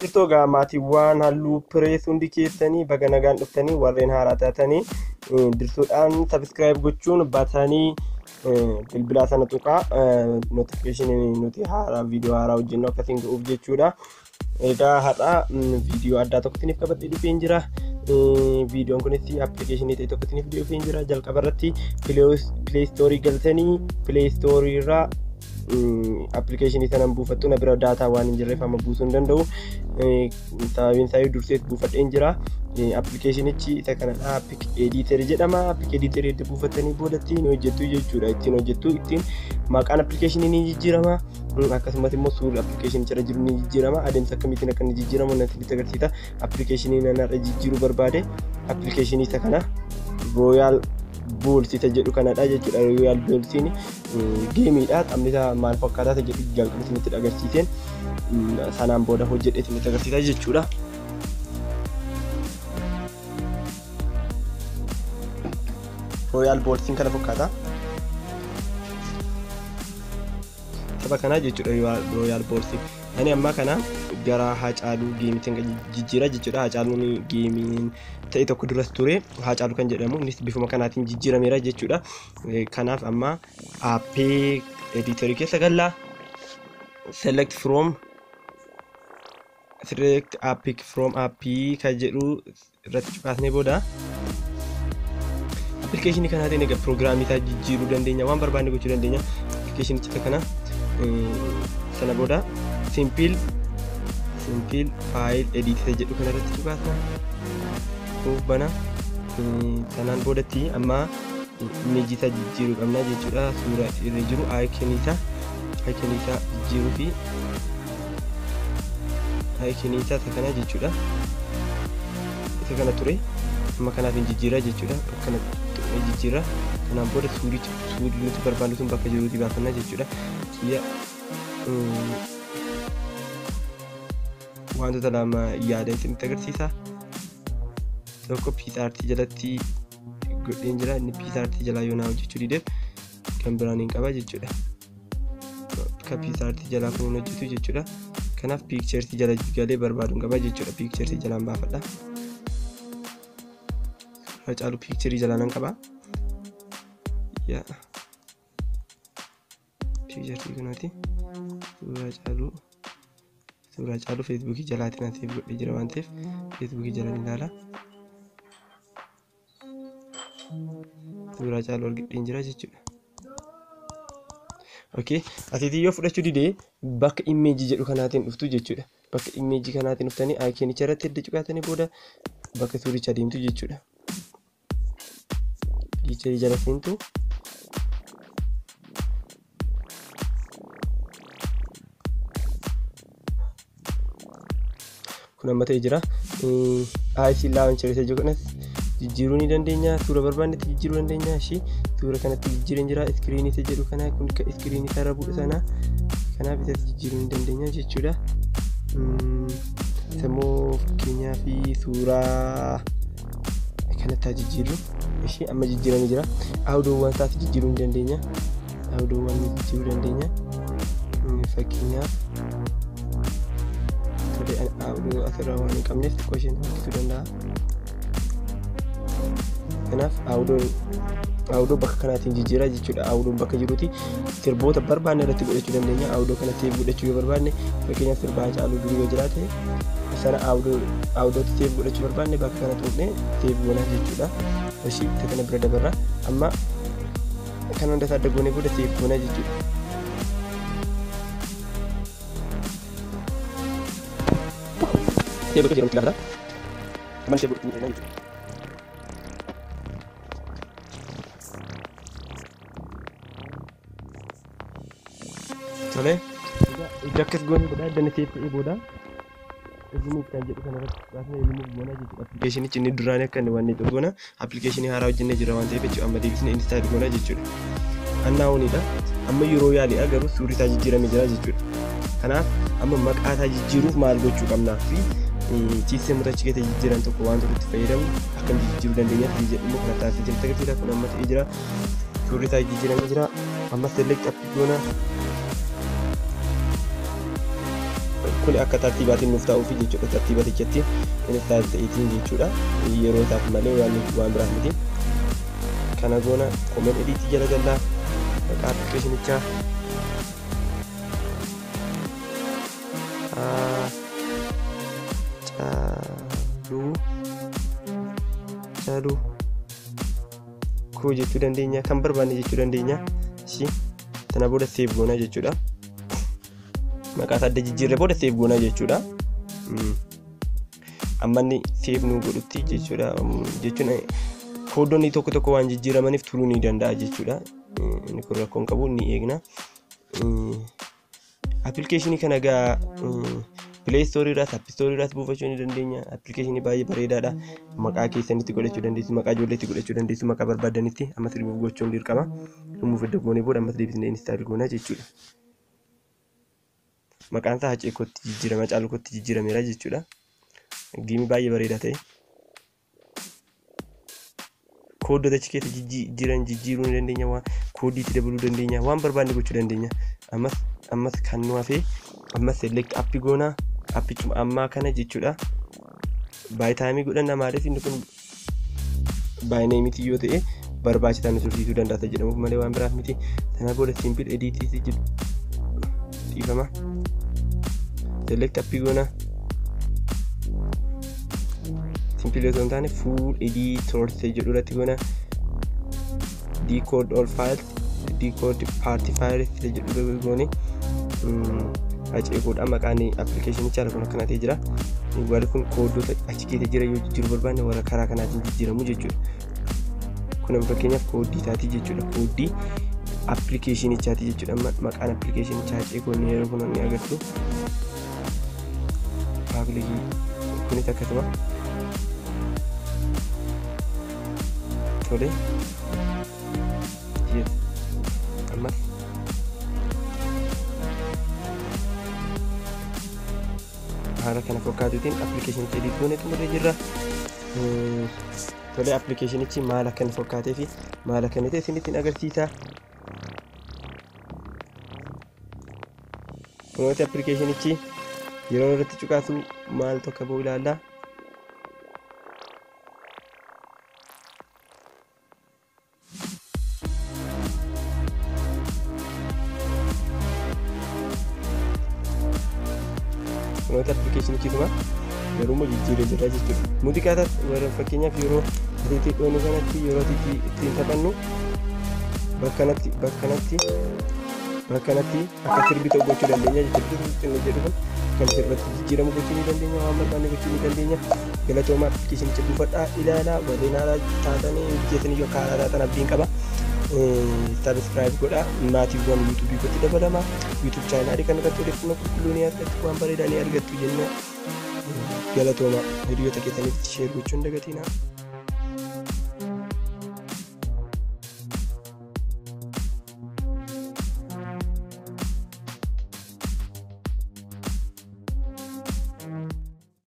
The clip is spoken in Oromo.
Jirtuu egaa maatiiwwan halluu pirees hundi keessanii baga nagaan dhuftanii warreen haaraa taatanii dirsuudhaan sabiskiraayib gochuun baatanii bilbilaa sana tuqaa notifikashinii nuti haaraa viidiyoo haaraa hojjennu akkasiin ga'uuf jechuudha. Egaa har'a viidiyoo addaa tokko isiniif qabadhee dhufeen jira. Viidiyoon kunis appilikeeshinii ta'e tokko isiniif dhufeen jira. Jalqaba irratti pileey istoorii galtanii pileey istoorii irraa appilikeeshinii sanan buufattu na bira daataa waan hin jirreef amma buusuu hin danda'u. Sababiin isaa dursees buufadheen jira. Appilikeeshinichi isa kanadha. Pick Editor jedhama. Pick Editor edda buufattanii boodatti ni hojjettu jechuudha. Ittiin hojjettu ittiin maqaan appilikeeshinii ni jijjiirama. Akkasumas immoo suurri appilikeeshinicha irra jiru ni jijjiirama. Adeemsa akkamiitiin akka inni jijjiiramu natti agarsiisa. Appilikeeshinii nan irra jijjiiruu barbaade appilikeeshinii isa kana Royal Balls isa jedhu kanadha jechuudha. Royal Ballsiin geemiidha. Taphni isaa maal fakkaataa isa jedhu jalqaba isinitti agarsiiseen sanaan booda hojjedhee isinitti agarsiisa jechuudha. Royal Ballsiin kana fakkaata. Tapha kanaa jechuudha Royal Ballsiin. Ani amma kana gara Haacaaluu geemiitiin jijjiira jechuudha. Haacaaluun geemiin ta'e tokko duras ture Haacaaluu kan jedhamu innis bifuma kanaatiin jijjiirameera jechuudha. Kanaaf amma aappii editorii keessa galla. Select from select app from app kan jedhu irratti cuqaasnee booda appilikeeshinii kanaatiin egaa piroogiraamii isaa jijjiiruu dandeenya, waan barbaanne gochuu dandeenya. Appilikeeshinicha kana sana booda simple file edit jedhu kana irratti cuqaasna. Nuuf bana. Sanaan boodatti amma imeejii isaa jijjiiruu qabna jechuudha. Suura irra jiru icon isaa jijjiiruu fi icon isaa isa kana jechuudha. Isa kana ture amma kanaaf hin jijjiira jechuudha. Bakka kanatti jijjiira. Kanaan booda suurri nuti barbaannu sun bakka jiruutii baafanna jechuudha. Kiyya wantoota lama yaada isinitti agarsiisa. Tokko piisaartii jalatti godheen jira. Inni piisaartii jalaa yoo naa hojjechuu dideef kan biraan hin qaba jechuudha. Kan piisaartii jalaa kun hin hojjetu jechuudha. Kanaaf piikchersii jala galee barbaaduun qaba jechuudha. Piikchersii jalaan baafadha. Haacaaluu piikcherii jalaa nan qaba. Piikchersii kunooti. Suuraa Haacaaluu feesbuukii jalaatiin an seef godhee jira waan ta'eef feesbuukii jalaan ilaala. Suuraa Haacaaluu argadheen jira jechuudha. Okay, asiitii yoo fudhachuu didee bakka imeejii jedhu kanaatiin dhuftu jechuudha. Bakka imeejii kanaatiin dhuftanii aayikinicha irratti edda cuqaatanii booda bakka suuricha deemtu jechuudha. Piikcherii jala seentu. Kun amma ta'ee jira. IC launcher isa jedhu kanas jijjiiruu ni dandeenya. Suura barbaannetti jijjiiruu dandeenya. Ishii suura kanatti jijjiireen jira. Iskiriinii isa jedhu kana kun iskiriinii isaa irra bu'u sana kanaaf isatti jijjiiruu ni dandeenya jechuudha. Isa immoo fakkeenyaa fi suuraa kanatti haa jijjiirru. Ishii amma jijjiiramee jira. Audoowwan isaas jijjiiruu ni dandeenya. Audoowwan ni jijjiiruu dandeenya. Fakkeenyaaf audoo asirraa waan hin qabneef xiqqoo isheen harkisuu danda'a. Kanaaf audoo bakka kanaatiin jijjiiraa jechuudha. Audoon bakka jiruuti sirboota barbaanne irratti godhachuu dandeenya. Audoo kanatti godhachuu yoo barbaanne fakkeenyaaf sirba Haacaaluu durii yoo jiraate sana audootti seef godhachuu barbaanne bakka kana tuqnee seef goonaa jechuudha. Ishii isa kana bira dabarra. Amma kan hunda isaa adda goonee booda seef goonaa jechuudha. Seef gochuu jedhamu gaafata. Amma seef godhachuu dandeenya jechuudha. Tole, edda akkas goonee booda edda inni seef ta'ee booda remove kan jedhu kana irratti baasnee remove goona jechuudha. Appilikeeshinichi inni duraanii akka inni waan inni goona appilikeeshinii haaraa hojjennee jira waan ta'eef jechuudha. Amma deebisnee install goona jechuudha. Annaawunidha. Amma yeroo yaaliidha garuu suurri isaa jijjiiramee jira jechuudha. Kanaaf amma maqaa isaa jijjiiruuf maal gochuu qabnaa fi siisteemota achi keessa jijjiiran tokko waan tokkotti fayyadamu akkamitti jijjiiruu dandeenya fi jedhu immoo kana taasisee isinitti agarsiisa. Kun amma ta'ee jira. Suurri isaa jijjiiramee jira. Amma select app goona. Kun akka tartiibaatiin nuuf taa'uufi jechuudha. Tartiibatichatti install ta'eetiin jechuudha. Yeroo isaaf malee waan biraaf miti. Kana goona common edit jala gallaa maqaa appilikeeshinichaa Caaluu koo jechuu dandeenya, kan barbaanne jechuu dandeenya. Ishii sana booda save goona jechuudha. Maqaa isaa adda jijjiirree booda save goona jechuudha. Amma inni save nu godhutti jechuudha. Jechuun koodonni tokko tokko waan jijjiiramaniif turuu ni danda'a jechuudha. Inni kun rakkoo hin qabu, ni eegna. Appilikeeshinii kana egaa Play Store irraas App Store irraas buufachuu ni dandeenya. Appilikeeshinii baay'ee bareedaadha. Maqaa keessanitti godhachuu dandeessu, maqaa ijoolleetti godhachuu dandeessu, maqaa barbaadanitti. Ammas remove gochuun dirqama. Remove edda goonee booda ammas deebisnee install goona jechuudha. Maqaan isaa Hacee kootti jijjiirama, Caaluu kootti jijjiirameera jechuudha. Giimii baay'ee bareedaa ta'e. Kooddota achi keessa jiran jijjiiruu ni dandeenya, waan koodiitti dabaluu dandeenya, waan barbaanne gochuu dandeenya. Ammas kan nu hafe ammas select app goona, appichuma ammaa kana jechuudha. By time godhanna, maaliif inni kun by name miti yoo ta'e barbaachisaa nu tursiisuu danda'a jedhamuuf malee waan biraaf miti. Sana booda simple edit jedhu dhiifama. Select app goona. Simple osoo hin taane full editor jedhu irratti goona. Decode all files, decode part files jedhu goone. Hacee koodha maqaan appilikeeshinichaa kun akkana ta'ee jira. Warri kun koodota achi keessa jira yoo jijjiiruu barbaanne warra karaa kanaatiin jijjiiramu jechuudha. Kun amma fakkeenyaaf kooddii isaatii jechuudha. Kooddii appilikeeshinichaati jechuudha. Maqaan appilikeeshinichaa Hacee koodni yeroo kun ni agartu. Paabilikii kunis akkasuma. Tole. Ammas haala kana fakkaatuutiin appilikeeshinicha edit goone xumurree jirra. Tole, appilikeeshinichi maal akka inni fakkaatee fi maal akka inni ta'e isinitti agarsiisa. Kunooti appilikeeshinichi yeroo irratti cuqaasu maaltu akka ba'u ilaalla. Kunooti appilikeeshinichituma garuu immoo jijjiiree jira jechuudha. Muuziqaa isaas warra fakkeenyaaf yeroo asitti dhoonu kanatti yeroo ittiin taphannu bakka kanatti akka sirbi ta'u gochuu dandeenya jechuudha. Xinnoo jedhu kun kan sirbatti jijjiiramu gochuu ni dandeenya, waan barbaanne gochuu ni dandeenya. Galatooma, appilikeeshinicha buufadhaa ilaalaa, warreen haaraa taatanii keessanii yoo haaraa taatan abdiin qaba. Subscribe godhaa, maatiiwwan yuutuubii kootti dabalama. YouTube chaanaalii kan irratti odeeffannoo qulqulluu ni argattu, waan bareedaa ni argattu jenna. Galatooma, hiriyoota keessaniif share gochuu hin dagatinaa.